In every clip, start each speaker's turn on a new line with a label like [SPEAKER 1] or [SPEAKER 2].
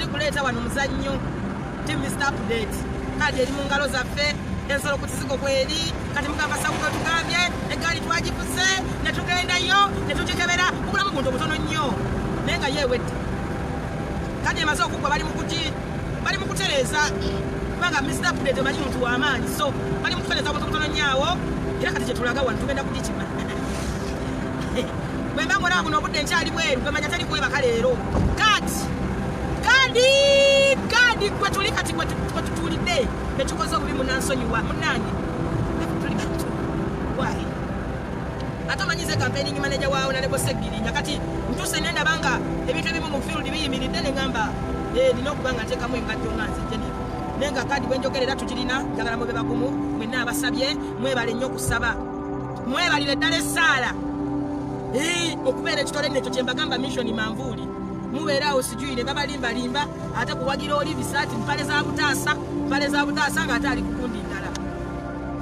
[SPEAKER 1] Teri kuleeta wano muzannyo. Team Mr Update, kadi eri mu ngalo zaffe, ensolo ku kizigo kweri. Kati mugamba Sawuka tugambye eggaali twagivuze ne tugendayo ne tugikebera, bubulamu buntu obutono nnyo, naye nga yeewedde. Kadi emaze okuggwa, bali mu kutereeza, kubanga Mr Update omanyi muntu w'amaanyi, so bali mu kutereeza buntu butono nnyo awo. Era kati kyetulaga wano, tugenda kugikima. Bwe mba ngolaba buno obudde nkyali bweru, gwemanya teri kwebaka leero. Kati kadi kadi gwe tuli, kati gwe tutuulidde nekikoze obubi, munansonyiwa munange, tuli bantu. Why? Ate omanyize campaigning manager waawo nalebo Segirinya. Kati ntuuse nendaba nga ebintu ebimu mu field biyimiridde, neŋamba nina okuba nga nteekamu engatto nga nze Jennifer, naye nga kadi bwenjogerera tugirina. Njagala mube bagumu mwenna abasabye, mwebale nnyo okusaba, mwebalire ddala essaala okubeera ekitole nekyo kyembagamba mission manvuuli. Mubeera awo sijuyire babalimbalimba, ate kuwagira oli bisaati mpale za butaasa, mpale za butaasa, ng'ate ali kukundi ndala.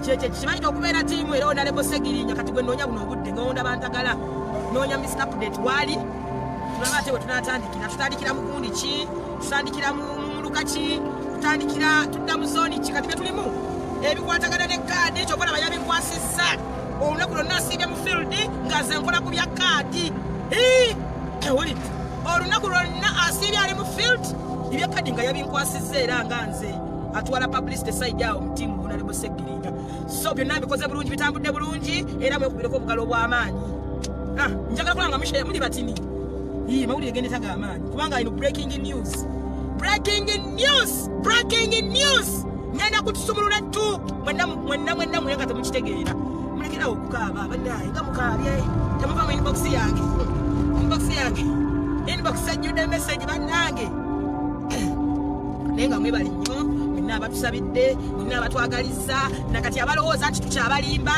[SPEAKER 1] Kyekyo kibayita okubeera tiimu. Era onalebo Segirinya kati gwe noonya buno obudde nga onda bantagala noonya Mr Update waali, tulaba ate we tunatandikira. Tutandikira mu gundi ki? Tutandikira mu muluka ki? Tutandikira tudda mu zone ki? Kati byetulimu ebikwatagana ne kaadi, kyova laba yabinkwasizza. Olunaku lwonna asiibye mu field nga nze nkola ku bya kaadi. Owulidde? Olunaku lwonna asiibye ali mu field, ebya kaadi nga yabinkwasizza, era nga nze atwala publicity side awo mu tiimu Honorable Segirinya. So byonna mbikoze bulungi, bitambudde bulungi, era mwekubireko obugalo obw'amaanyi. Njagala kulanga mushe muli batini. Mawulire gendetaga amaanyi, kubanga ino breaking news, breaking news, breaking news. Ngenda kutusumulula tu mwenna mwenna mwenna mwenna nga temukitegeera. Mulekerawo okukaaba bannaye, nga mukaabye temuva mu inbox yange. Inbox yange, inbox ejjudde message bannange, naye nga mwebali nnyo mwenna abatusabidde, mwenna abatwagalizza. Nakati abalowooza nti tukyabalimba,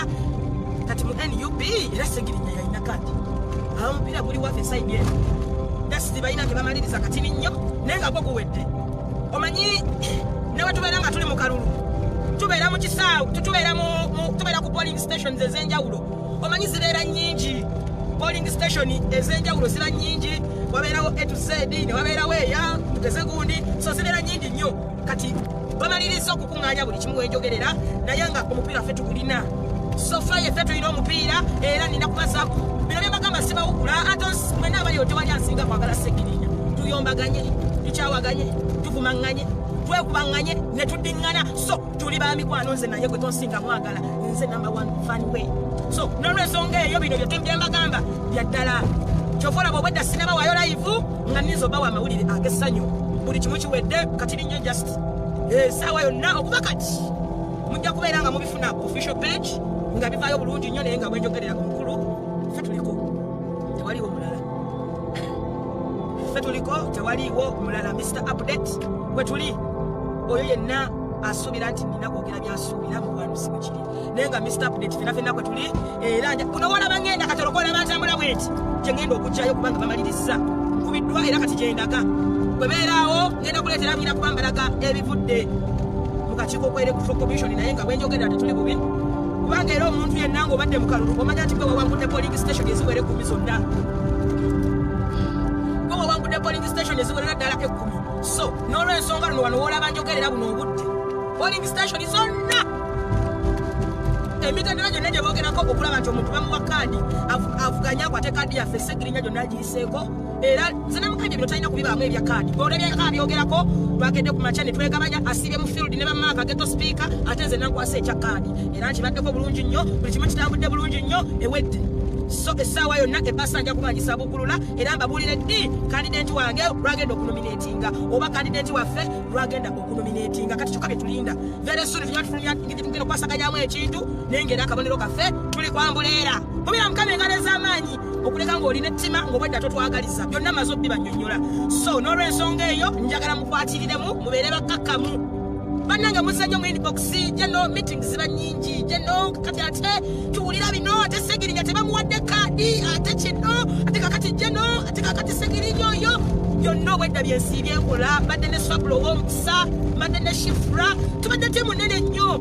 [SPEAKER 1] kati mu NUP era Segirinya yalina kati omupiira guli waffe. Side eno dasiti balina kebamaliriza katini nnyo, naye nga gwo guwedde. Omanyi ne bwe tubeera nga tuli mu kalulu, tubeera mu kisaawe, tubeera ku polling stations ez'enjawulo. Omanyi zibeera nnyingi, polling station ez'enjawulo ziba nnyingi, wabeerawo A to Z, ne wabeerawo eya tugeze gundi, so zibeera nnyingi nnyo. Kati bamaliriza okukuŋŋaanya buli kimu wenjogerera, naye nga omupiira ffe tugulina. So far yeffe tulina omupiira, era nina kubazaaku bino byebagamba sibawugula. Ate mwena abali tewali ansinga kwagala Segirinya. Tuyombaganye, tukyawaganye, tuvumaŋŋanye, twekubaŋŋanye ne tuddiŋŋana, so tuli ba mikwano nze naye. Gwe tonsinga mwagala, nze number one fan we. So nolwensonga eyo bino byembagamba bya ddala. Kyova olaba obwedda sinabawaayo live, nga ninza obawa amawulire ag'essanyu. Buli kimu kiwedde kati linnyo, just esaawa yonna okuba kati mujja kubeera nga mubifuna ku official page nga bivaayo bulungi nnyo. Naye nga bwenjogerera omukulu, ffe tuliko, tewaliwo mulala. Ffe tuliko, tewaliwo mulala. Mr Update bwe tuli. Oyo yenna asuubira nti nina kwogera byasuubira, mukwano, si bwe kiri. Naye nga Mr Update fena fenna kwe tuli. Era kuno walaba ngenda kati olwokuba ntambula bweti gye ngenda okugjayo, kubanga bamaliriza nkubiddwa, era kati gyendaga bwe beeraawo ngenda kuleetera bwira kuba mbalaga ebivudde mu kakiiko kwa Electoral Commission. Naye nga bwenjogerera tetuli bubi, kubanga era omuntu yenna ng'obadde mu kalulu omanya nti gwe wawangudde polling station eziwera 10 zonna, gwe wawangudde polling station eziwerera ddala 10. So n'olwensonga luno wano woolaba njogerera buno obudde, polling station zonna, emitendera gyonna gye boogerako okulaba nti omuntu bamuwa kaadi avuganya akwate kaadi yaffe, Segirinya gyonna agiyiseeko. Era nze namukabye bino talina kubibaamu ebya kaadi olabye byogerako. Twagedde ku makya ne twegabanya, asiibye mu field ne bamaaka ghetto speaker, ate nze nankwasa ekya kaadi, era nkibaddeko bulungi nnyo. Buli kimu kitambudde bulungi nnyo, ewedde. So essaawa yonna ebasa nja kuba ngisabukulula, era mbabuulire ddi candidate wange lwagenda okunominatinga oba candidate waffe lwagenda okunominatinga. Kati kyokka byetulinda, very soon tujja tufulumya tugenda okukwasaganyamu ekintu, naye ngaera akabonero kaffe tuli kwambuleera. Kubira Mukama engalo ez'amaanyi okuleka ng'olina ettima ng'obwedda totwagaliza. Byonna maze obbibannyonnyola. So n'olwensonga eyo njagala mukwatiriremu, mubeere bakkakkamu bannange. Muzze nnyo mu inbox geno, meetings ziba nnyingi geno. Kati ate tuwulira bino, ate Segirinya tebamuwadde kaadi, ate kino, ate kakati geno, ate kakati Segirinya oyo. Byonna obwedda byensiibye nkola. Mbadde ne Swabulo ow'omukisa, mbadde ne Shifra, tubadde tiimu nnene nnyo,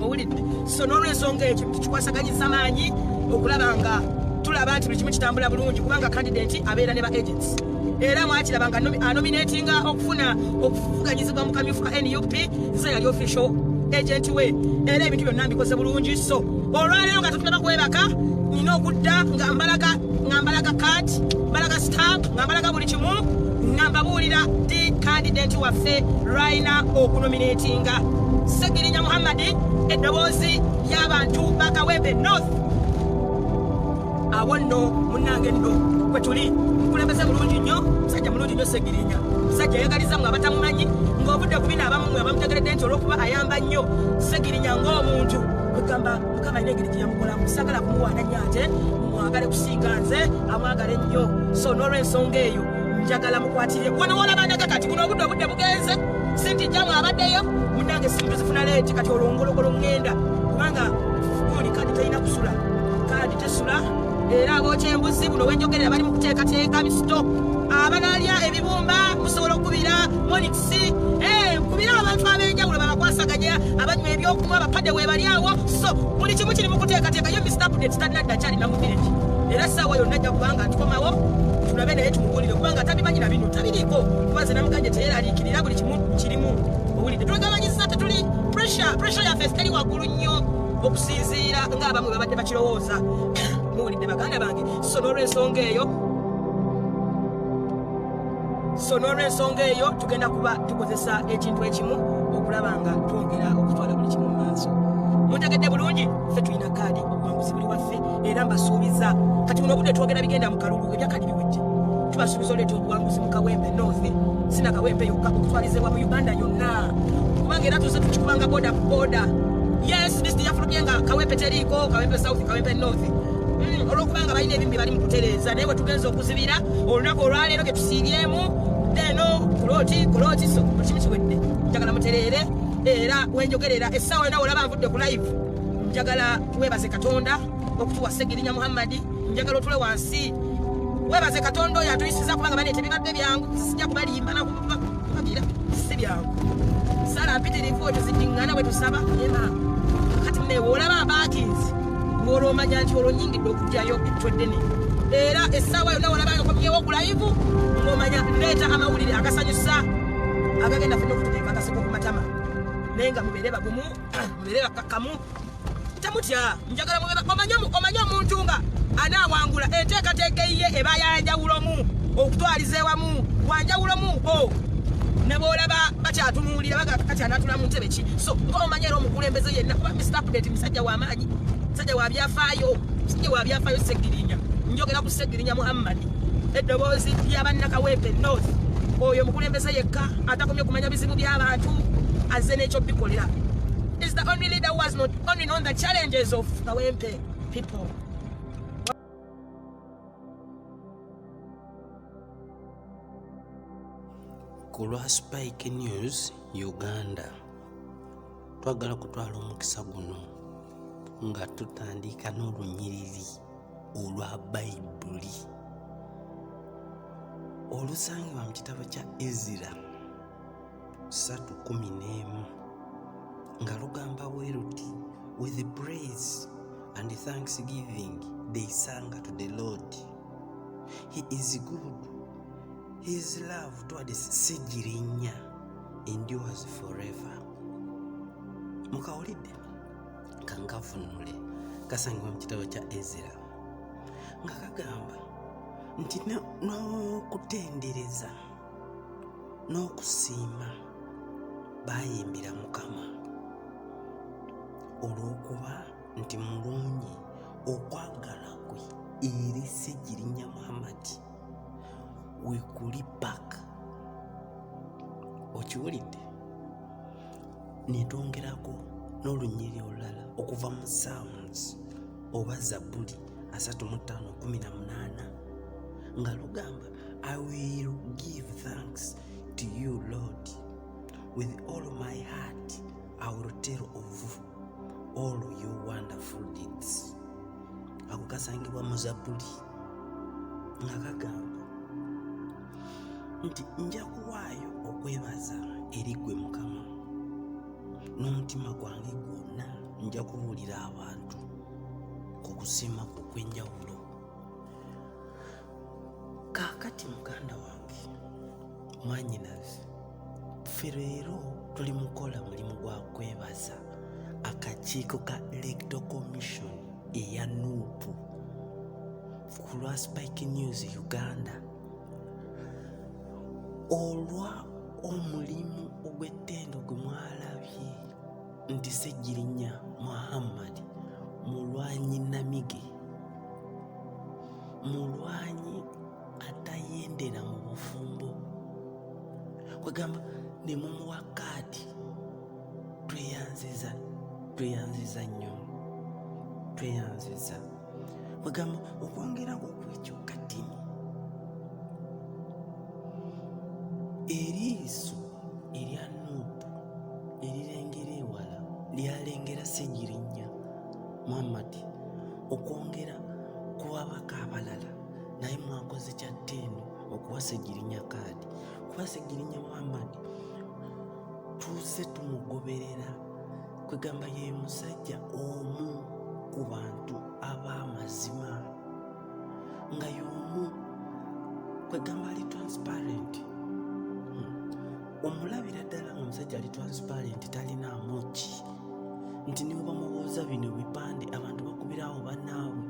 [SPEAKER 1] owulidde? So n'olwensonga ekyo tukikwasaganyiza maanyi okulaba nga tulaba. Tulaba nti buli kimu kitambula bulungi, kubanga candidate abeera ne ba agents. Era mwakiraba nga anominatinga okufuna okuvuganyizibwa mu kamyufu ka NUP, nze yali official agent we, era ebintu byonna mbikoze bulungi. So olwaleero nga tetunaba kwebaka, nina okudda nga mbalaga card, mbalaga stamp, nga mbalaga buli kimu, nga mbabuulira di candidate waffe lwalina okunominatinga Ssegirinya Muhammad, eddoboozi y'abantu ba Kawempe North. Awo nno munnange nno kwe tuli. Mukulembeze bulungi nnyo, musajja mulungi nnyo Ssegirinya, musajja ayagaliza mwe abatamumanyi, ng'obudde ku bino abamu mwe abamutegeredde nti olw'okuba ayamba nnyo Ssegirinya ng'omuntu, kwegamba Mukama alina engeri gye yamukolamu. Saagala kumuwaana nnyo, ate mwagale kusinga nze amwagale nnyo. So n'olw'ensonga eyo njagala mukwatirire wano wolabanaga. Kati buno obudde bugenze, si nti jjamu abaddeyo munnange, simu tuzifuna late. Kati olwongologolo ŋŋenda, kubanga gundi kadi terina kusula, kadi tesula. Era abookya embuzi buno wenjogerera bali mu kuteekateeka misito. Abanalya ebibumba musobola okukubira Monix, kubira abantu ab'enjawulo babakwasaganya, abanywa ebyokunywa abapadde webali awo. So buli kimu kiri mu kuteekateeka. Yo Mr Update tanadda, kyalina mu village, era essaawa yonna ajja kubanga tukomawo tulabe naye tumubuulire, kubanga tabimanyi na bino tabiriiko, kuba nze namugambye teyeraliikirira, buli kimu kirimu. Owulidde, twegabanyiza, tetuli pressure yaffe teri waggulu nnyo okusinziira ng'abamu babadde bakirowooza. Muwulidde baganda bange? So n'olwensonga eyo tugenda kuba tukozesa ekintu ekimu okulaba nga twongera okutwala buli kimu mu maaso. Muntegedde bulungi? Ffe tulina kaadi, obuwanguzi buli waffe, era mbasuubiza kati buno obudde twogera bigenda mu kalulu, ebyakadi biwejje. Tubasuubiza oleeta obuwanguzi mu Kawempe North, sina Kawempe yokka, okutwalizibwa mu Uganda yonna, kubanga era tuze tukikubanga boda ku boda. Yes, list yafulumye nga Kawempe teriiko, Kawempe South, Kawempe North. Olwokubanga balina ebimbi bali mu kutereeza, naye bwe tugenza okuzibira olunaku olwaleero ge tusiibyemu eno kuloti kuloti. So buli kimu kiwedde, njagala mutereere. Era wenjogerera essaawa yonna olaba nvudde ku live, njagala weebaze Katonda okutuwa Ssegirinya Muhammadi. Njagala otule wansi weebaze Katonda oyo atuyisiza, kubanga bane tebibadde byangu. Sijja kubalimba nakubagira, si byangu. Sala mpitirivu bwe tuzidiŋŋana bwe tusaba ema. Kati newe olaba mbaakinzi ng'olwo omanya nti olwo nyingidde okugyayo ettu eddene. Era essaawa yonna olaba nkomyewo ku live, ng'omanya ndeeta amawulire agasanyusa agagenda fenna okututeeka akaseko ku matama. Naye nga mubeere bagumu, mubeere bakkakkamu, temutya. Njagala omanye omuntu nga anaawangula, enteekateeka eyiye eba yanjawulomu, okutwaliza ewamu wanjawulomuko ne bwolaba bakyatunuulira baga kati anaatula mu ntebe ki. So ngaomanya era omukulembeze yenna, kuba Mr Update musajja w'amaanyi, musajja wa byafaayo, musajja wa byafaayo Ssegirinya. Njogera ku Ssegirinya Muhammadi, eddoboozi ly'abannakawempe North. Oyo omukulembeze yekka atakomye kumanya bizibu by'abantu, azze n'ekyo bikolera. Is the only leader who has not only known the challenges of Kawempe people.
[SPEAKER 2] Ku lwa Spike News Uganda, twagala kutwala omukisa guno nga tutandika n'olunyiriri olwa Bayibuli olusangibwa mu kitabo kya Ezira 3:11, nga lugamba bwe luti: "With praise and thanksgiving they sang to the Lord. He is good, his love towards Ssegirinya endures forever." Mukawulidde? Kankavunule. Kasangibwa mu kitabo kya Ezira, nga kagamba nti n'okutendereza n'okusiima baayimbira Mukama olw'okuba nti mulungi, okwagala kwe eri Ssegirinya Muhammadi wekuli paka. Okiwulidde? Netwongerako n'olunyiriri olulala okuva mu Psalms oba Zabbuli 35:18, nga lugamba: "I will give thanks to you, Lord, with all my heart. I will tell of all your wonderful deeds." Ako kasangibwa mu Zabbuli, nga kagamba nti nja kuwaayo okwebaza eri ggwe Mukama n'omutima gwange gwonna, nja kubuulira abantu ku kusiima kwo okw'enjawulo. Mwanyinaze, ffe leero tuli mukola mulimu gwa kwebaza akakiiko ka Electoral Commission eya NUP ku lwa Spike News Uganda olwa omulimu ogw'ettendo gwe mwalabye nti Ssegirinya Muhammad mulwanyi namige, mulwanyi atayendera mu bufumbo, kwegamba ne mumuwa kaadi. Tweyanziza, tweyanziza nnyo, tweyanziza. Kwegamba okwongerako kwekyo katini, eriiso erya NUP erirengera ewala lyalengera Ssegirinya Muhammad okwongera ku babaka abalala, naye mwakoze kya ttendo okuwa Ssegirinya kaadi. Kuba Ssegirinya Muhammad tuze tumugoberera, kwegamba ye musajja omu ku bantu ab'amazima, nga y'omu kwegamba ali transparent. Omulabira ddala nga omusajja ali transparent, talinaamu ki nti niwe bamubuuza bino bipande, abantu bakubirawo bannaabwe,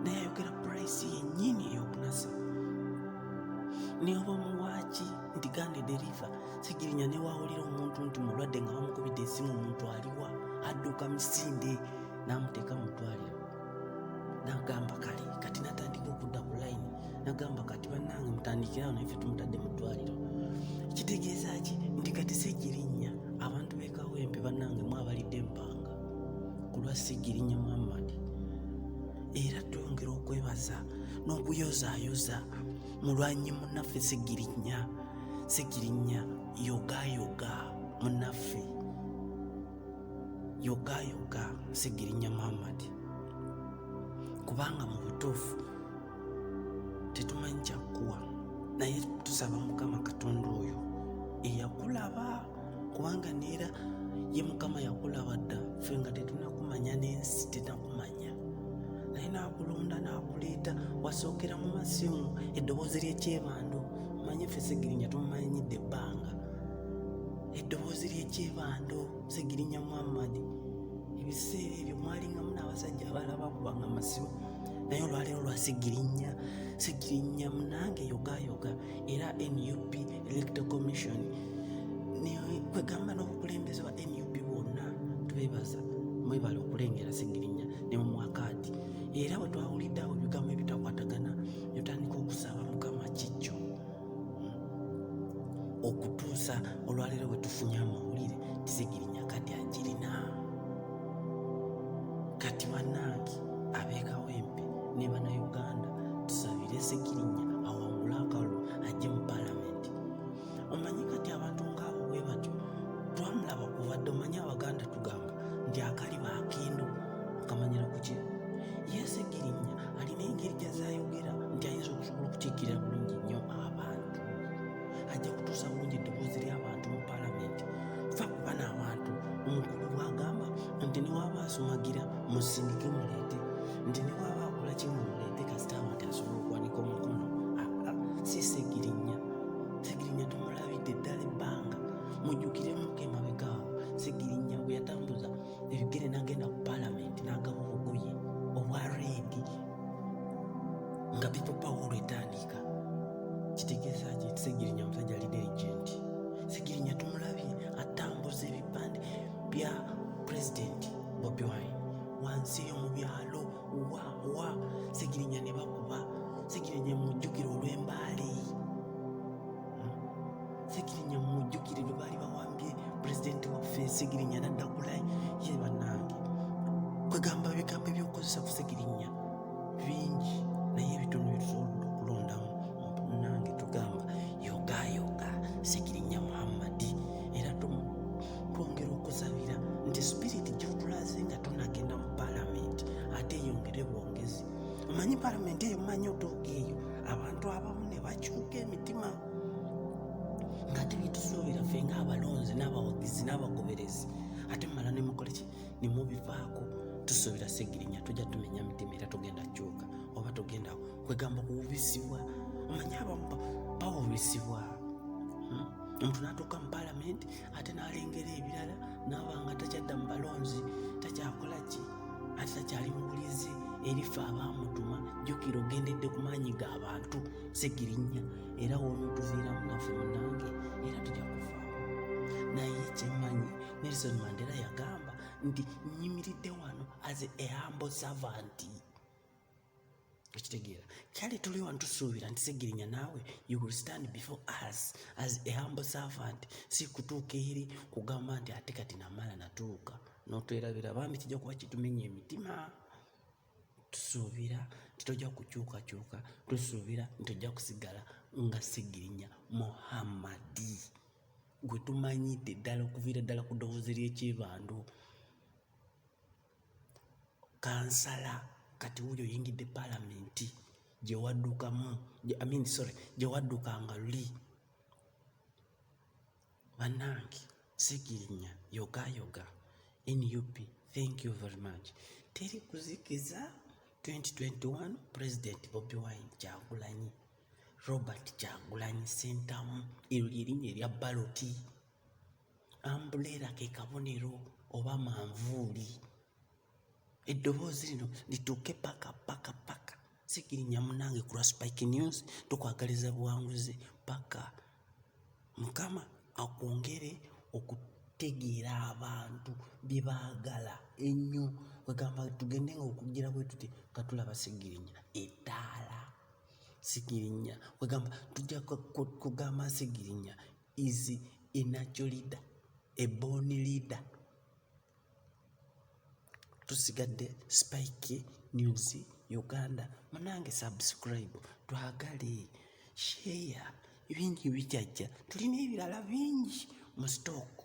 [SPEAKER 2] naye ayogera price yennyini ey'okunasa. Niwe bamuwaaki nti gande deriva Ssegirinya, newawulira omuntu nti mulwadde nga bamukubidde esimu, omuntu aliwa, adduka misinde n'amuteeka mu ddwaliro, nagamba kale kati natandika okudda ku layini, nagamba kati bannange mutandikirawo, naye ffe tumutadde mu ddwaliro. Kitegeeza ki nti kati Ssegirinya, abantu b'e Kawempe bannange mwabalidde empanga ku lwa Ssegirinya Muhammad. Era twongera okwebaza n'okuyozaayoza mulwanyi munnaffe Ssegirinya. Ssegirinya yogayoga munnaffe, yogayoga Ssegirinya Muhammad, kubanga mu butuufu tetumanyi kyakkuwa, naye tusaba Mukama Katonda oyo eyakulaba, kubanga neera ye Mukama yakulaba dda ffe nga tetunakumanya n'ensi tenakumanya, naye nakulonda nakuleeta. Wasookera mu masimu eddoboozi ly'ekyebando. Manyi ffe Ssegirinya tumumanyidde ebbanga, eddoboozi ly'ekyebando Ssegirinya Muhammad. Ebiseera ebyo mwalingamu n'abasajja abalala bakubanga amasimu, naye olwaleero lwa Ssegirinya. Ssegirinya munange yogayoga. Era NUP Electoral Commission kwegamba n'obukulembeze bwa NUP bwonna tubebaza, mwebale okulengera Ssegirinya ne mumuwa kaadi. Era bwe twawulidde awo ebigambo ebitakwatagana, netutandika okusaba Mukama kijjo okutuusa olwaleero bwe tufunye amawulire ti Ssegirinya kati agirina. Kati bannange ab'e Kawempe ne Bannayuganda, tusabire Ssegirinya awangule akalulu, ajje mu Paalamenti. Omanyi kati abantu ngaabo bwe batyo twamulaba kuva dda. Omanyi Abaganda tugamba nti akaliba akendo okamanyira kuki. Ye Ssegirinya alina engeri gyazayogera nti ayinza okusobola okukiikirira bulungi nnyo abantu, ajja kutuusa bulungi eddoboozi ly'abantu mu Paalamenti. Fa kuba n'abantu, omukulu bw'agamba nti newaba asumagira musindike muleete, nti newaba akola kimu muleete, kasita abantu asobola okuwanika omukono. Si Ssegirinya. Ssegirinya tumulabidde ddala ebbanga. Mujjukiremuko emabegaawo Ssegirinya bwe yatambuza ebigere n'agenda ku Paalamenti n'agaba obugoye obwa red nga People Power olwetandika. Kitegeeza ki? Ssegirinya musajja ali diligent. Ssegirinya tumulabye atambuza ebipande bya Pulezidenti Bobi Wine wansi eyo mu byalo wa wa Ssegirinya ne bakuba. Ssegirinya mujjukire olw'embaale. Ssegirinya mujjukire lwe baali bawambye pulezidenti waffe, Ssegirinya nadda kulayi ye. Bannange, kwegamba ebigambo ebyokukozesa ku Ssegirinya bingi, naye ebitono byetusobola okulondamu. Nange tugamba yogayoga Ssegirinya Muhammadi. Era twongera okusabira nti spirit gyotulaze nga tonagenda mu Paalamenti ate eyongere bwongezi. Omanyi Paalamenti eyo, manyi otooka eyo abantu abamu ne bakyuka emitima, nga tebitusuubira ffe ng'abalonzi n'abawagizi n'abagoberezi, ate mumala nemukole ki nemubivaako. Tusuubira Segirinya tujja tumenya mitima, era tugenda kyuka oba tugenda kwegamba kuwubisibwa. Omanyi abamu bawubisibwa. Omuntu n'atuuka mu palamenti ate n'alengera ebirala, n'aba nga takyadda mu balonzi, takyakola ki, ate takyali mubulizi eri ffe abaamutuma. Jjukira ogendedde ku maanyi g'abantu, Segirinnya, era wonootuviiramu naffe munange era tujja kuvaawo. Naye kyemmanyi, Nelson Mandela yagamba nti nyimiridde wano as a humble servant. Okitegeera? Kale tuli wano tusuubira nti Segirinya naawe you will stand before us as a humble servant, si kutuuka eri kugamba nti ate kati namala natuuka notwerabira. Bambi kijja kuba kitumenya emitima. Tusuubira nti tojja kukyukakyuka, tusuubira nti ojja kusigala nga Segirinya Muhammadi gwe tumanyidde ddala okuviira ddala ku ddoboozi ly'ekyebando kansala. Kati wuyo oyingidde palamenti gye waddukamu, I mean, sorry, gye waddukanga luli. Bannange, Segirinya yogayoga NUP, thank you very much. Teri kuzikiza 2021 President Bobi Wine Kyagulanyi, Robert Kyagulanyi Sentamu, eryo lyerinnya erya ballot. Umbrella ke kabonero oba manvuuli. Eddoboozi lino lituuke paka paka paka. Segirinya munange, ku lwa Spike News tukwagaliza buwanguzi paka. Mukama akwongere okutegeera abantu bye baagala ennyo. Kwegamba tugende nga okugira bwe tuti nga tulaba Segirinya ettaala. Segirinya, kwegamba tujja kugamba Segirinya is a natural leader, a born leader. Tusigadde Spike News Uganda. Munange, subscribe, twagale, share, bingi bijajja, tulina ebirala bingi mu stock.